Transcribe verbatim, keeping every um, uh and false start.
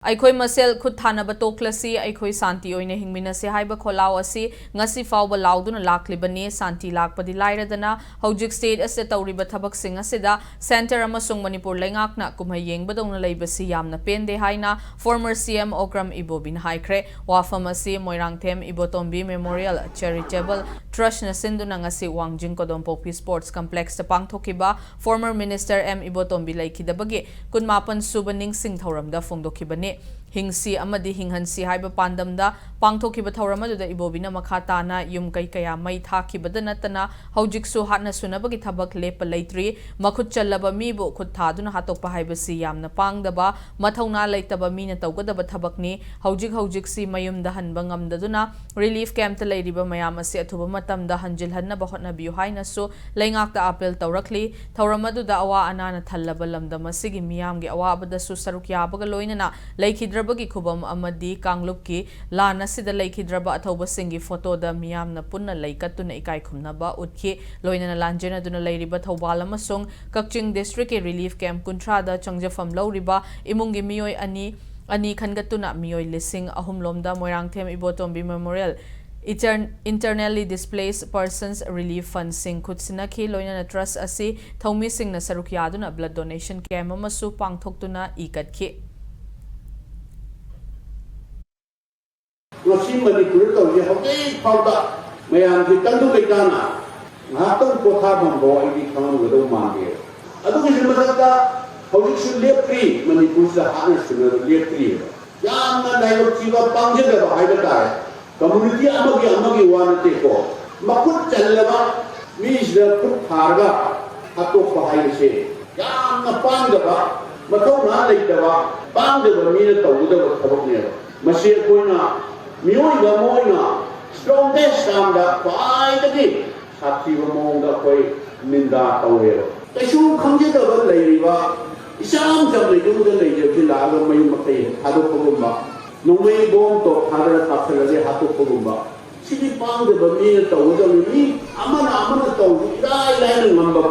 ꯑꯩꯈꯣꯏ ꯃꯁꯦꯜ ꯈꯨꯠ ꯊꯥꯅꯕ ꯇꯣꯛꯂꯁꯤ, ꯑꯩꯈꯣꯏ ꯁꯥꯟꯇꯤ ꯑꯣꯏꯅ ꯍꯤꯡꯃꯤꯟꯅꯁꯤ ꯍꯥꯏꯕ ꯈꯣꯜꯂꯥꯎ ꯑꯁꯤ ꯉꯁꯤ ꯐꯥꯎꯕ ꯂꯥꯎꯗꯨꯅ ꯂꯥꯛꯂꯤꯕꯅꯤ꯫ ꯁꯥꯟꯇꯤ ꯂꯥꯛꯄꯗꯤ ꯂꯥꯏꯔꯗꯅ, ꯍꯧꯖꯤꯛ state ꯑꯁꯤꯗ ꯇꯧꯔꯤꯕ ꯊꯕꯛꯁꯤꯡ ꯑꯁꯤꯗ centre ꯑꯃꯁꯨꯡ ꯃꯅꯤꯄꯨꯔ ꯂꯩꯉꯥꯛꯅ ꯀꯨꯝꯍꯩ ꯌꯦꯡꯕꯗꯧꯅ ꯂꯩꯕꯁꯤ ꯌꯥꯝꯅ ꯄꯦꯟꯗꯦ ꯍꯥꯏꯅ former C M ꯑꯣꯀ꯭ꯔꯝ ꯏꯕꯣꯕꯤꯅ ꯍꯥꯏꯈ꯭ꯔꯦ꯫ ꯋꯥꯐꯝ ꯑꯁꯤ ꯃꯣꯏꯔꯥꯡꯊꯦꯝ ꯏꯕꯣꯇꯣꯝꯕꯤ Memorial Charitable Trustꯅ ꯁꯤꯟꯗꯨꯅ ꯉꯁꯤ ꯋꯥꯡꯖꯤꯡ ꯀꯣꯗꯣꯝꯄꯣꯛꯄꯤ Sports Complexꯇ ꯄꯥꯡꯊꯣꯛꯈꯤꯕ former minister M ꯏꯕꯣꯇꯣꯝꯕꯤ ꯂꯩꯈꯤꯗꯕꯒꯤ ꯀꯨꯟꯃꯥꯄꯟ ꯁꯨꯕ ꯅꯤꯡꯁꯤꯡ ꯊꯧꯔꯝꯗ ꯐꯣꯡꯗꯣꯛꯈꯤꯕꯅꯤ꯫ ꯍꯤꯡꯁꯤ ꯑꯃꯗꯤ ꯍꯤꯡꯍꯟꯁꯤ ꯍꯥꯏꯕ ꯄꯥꯟꯗꯝꯗ ꯄꯥꯡꯊꯣꯛꯈꯤꯕ ꯊꯧꯔꯝ ꯑꯗꯨꯗ ꯏꯕꯣꯕꯤꯅ ꯃꯈꯥ ꯇꯥꯅ ꯌꯨꯝ ꯀꯩ ꯀꯌꯥ ꯃꯩ ꯊꯥꯈꯤꯕꯗ ꯅꯠꯇꯅ ꯍꯧꯖꯤꯛꯁꯨ ꯍꯥꯠꯅ ꯁꯨꯅꯕꯒꯤ ꯊꯕꯛ ꯂꯦꯞꯄ ꯂꯩꯇ꯭ꯔꯤ꯫ ꯃꯈꯨꯠ ꯆꯜꯂꯕ ꯃꯤꯕꯨ ꯈꯨꯠ ꯊꯥꯗꯨꯅ ꯍꯥꯠꯇꯣꯛꯄ ꯍꯥꯏꯕꯁꯤ ꯌꯥꯝꯅ ꯄꯥꯡꯗꯕ, ꯃꯊꯧꯅꯥ ꯂꯩꯇꯕ ꯃꯤꯅ ꯇꯧꯒꯗꯕ ꯊꯕꯛꯅꯤ꯫ ꯍꯧꯖꯤꯛ ꯍꯧꯖꯤꯛꯁꯤ ꯃꯌꯨꯝꯗ ꯍꯟꯕ ꯉꯝꯗꯗꯨꯅ relief campꯇ ꯂꯩꯔꯤꯕ ꯃꯌꯥꯝ ꯑꯁꯤ ꯑꯊꯨꯕ ꯃꯇꯝꯗ ꯍꯟꯖꯤꯜꯍꯟꯅꯕ ꯍꯣꯠꯅꯕꯤꯌꯨ ꯍꯥꯏꯅꯁꯨ ꯂꯩꯉꯥꯛꯇ appeal ꯇꯧꯔꯛꯂꯤ꯫ ꯊꯧꯔꯝ ꯑꯗꯨꯗ ꯑꯋꯥ ꯑꯅꯥꯅ ꯊꯜꯂꯕ ꯂꯝꯗꯝ ꯑꯁꯤꯒꯤ ꯃꯤꯌꯥꯝꯒꯤ ꯑꯋꯥꯕꯗꯁꯨ ꯁꯔꯨꯛ ꯌꯥꯕꯒ ꯂꯣꯏꯅꯅ ꯂꯩꯈꯤꯗ꯭ꯔꯕꯒꯤ ꯈꯨꯕꯝ ꯑꯃꯗꯤ ꯀꯥꯡꯂꯨꯞꯀꯤ ꯂꯥꯟ ꯑꯁꯤꯗ ꯂꯩꯈꯤꯗ꯭ꯔꯕ ꯑꯊꯧꯕꯁꯤꯡꯒꯤ photoꯗ ꯃꯤꯌꯥꯝꯅ ꯄꯨꯟꯅ ꯂꯩꯀꯠꯇꯨꯅ ꯏꯀꯥꯏ ꯈꯨꯝꯅꯕ ꯎꯠꯈꯤ꯫ ꯂꯣꯏꯅꯅ ꯂꯥꯟꯖꯦꯟꯅꯗꯨꯅ ꯂꯩꯔꯤꯕ ꯊꯧꯕꯥꯜ ꯑꯃꯁꯨꯡ ꯀꯛꯆꯤꯡ districtꯀꯤ relief camp ꯀꯨꯟꯊ꯭ꯔꯥꯗ ꯆꯪꯖꯐꯝ ꯂꯧꯔꯤꯕ ꯏꯃꯨꯡꯒꯤ ꯃꯤꯑꯣꯏ ꯑꯅꯤ, ꯑꯅꯤ ꯈꯟꯒꯠꯇꯨꯅ ꯃꯤꯑꯣꯏ ꯂꯤꯁꯤꯡ ꯑꯍꯨꯝ ꯂꯣꯝꯗ ꯃꯣꯏꯔꯥꯡꯊꯦꯝ ꯏꯕꯣꯇꯣꯝꯕꯤ Memorial Inter-, Internally Displaced Persons Relief Fundꯁꯤꯡ ꯈꯨꯠꯁꯤꯟꯅꯈꯤ꯫ ꯂꯣꯏꯅꯅ trust ꯑꯁꯤ ꯊꯧꯃꯤꯁꯤꯡꯅ ꯁꯔꯨꯛ ꯌꯥꯗꯨꯅ blood donation camp ꯑꯃꯁꯨ ꯄꯥꯡꯊꯣꯛꯇꯨꯅ ꯏ ꯀꯠꯈꯤ꯫ ꯉꯁꯤ ꯃꯅꯤꯄꯨꯔꯗ ꯇꯧꯔꯤꯁꯦ ꯍꯧꯖꯤꯛ ꯐꯥꯎꯗ ꯃꯌꯥꯝꯁꯤ ꯇꯪꯗꯨ ꯂꯩꯇꯥꯅ ꯉꯥꯏꯍꯥꯛꯇꯪ ꯄꯣꯊꯥꯐꯝꯐꯥꯎ ꯑꯩꯗꯤ ꯈꯪꯉꯝꯒꯗꯧ ꯃꯥꯟꯗꯦ꯫ ꯑꯗꯨꯒꯤꯁꯨ ꯃꯊꯛꯇ ꯍꯧꯖꯤꯛꯁꯨ ꯂꯦꯞꯇ꯭ꯔꯤ, ꯃꯅꯤꯄꯨꯔꯁꯤꯗ ꯍꯥꯠꯅ ꯁꯨꯅꯕ ꯂꯦꯞꯇ꯭ꯔꯤꯑꯕ꯫ ꯌꯥꯝꯅ ꯂꯥꯏꯕꯛ ꯊꯤꯕ, ꯄꯥꯡꯖꯗꯕ ꯍꯥꯏꯕ ꯇꯥꯔꯦ꯫ Community ꯑꯃꯒꯤ ꯑꯃꯒꯤ ꯋꯥ ꯅꯠꯇꯦꯀꯣ, ꯃꯈꯨꯠ ꯆꯜꯂꯕ ꯃꯤꯁꯤꯗ ꯈꯨꯠ ꯊꯥꯔꯒ ꯍꯥꯠꯇꯣꯛꯄ ꯍꯥꯏꯕꯁꯦ ꯌꯥꯝꯅ ꯄꯥꯡꯗꯕ, ꯃꯊꯧꯅꯥ ꯂꯩꯇꯕ, ꯄꯥꯡꯗꯕ ꯃꯤꯅ ꯇꯧꯒꯗꯕ ꯊꯕꯛꯅꯦꯕ꯫ ꯃꯁꯤ ꯑꯩꯈꯣꯏꯅ ꯃꯤꯑꯣꯏꯕ ꯑꯃ ꯑꯣꯏꯅ strongest termꯗ ꯈ꯭ꯋꯥꯏꯗꯒꯤ ꯁꯥꯊꯤꯕ ꯃꯑꯣꯡꯗ ꯑꯩꯈꯣꯏ ꯅꯤꯟꯗꯥ ꯇꯧꯔꯦꯕ꯫ ꯀꯩꯁꯨ ꯈꯪꯖꯗꯕ ꯂꯩꯔꯤꯕ ꯏꯆꯝ ꯆꯝꯅ ꯌꯨꯝꯗ ꯂꯩꯖꯕꯁꯤ ꯂꯥꯛꯑꯒ ꯃꯌꯨꯝ ꯃꯀꯩ ꯊꯥꯗꯣꯛꯄꯒꯨꯝꯕ, ꯅꯣꯡꯃꯩ ꯕꯣꯝ ꯇꯣꯞ ꯊꯥꯗꯔ ꯀꯥꯞꯁꯤꯜꯂꯗꯤ ꯍꯥꯠꯇꯣꯛꯄꯒꯨꯝꯕ, ꯁꯤꯗꯤ ꯄꯥꯡꯗꯕ ꯃꯤꯅ ꯇꯧꯒꯗꯕꯅꯤ꯫ ꯃꯤ ꯑꯃꯅ ꯑꯃꯅ ꯇꯧꯕ ꯏꯔꯥꯏ ꯂꯥꯏꯅ ꯉꯝꯕ ꯄꯣꯠ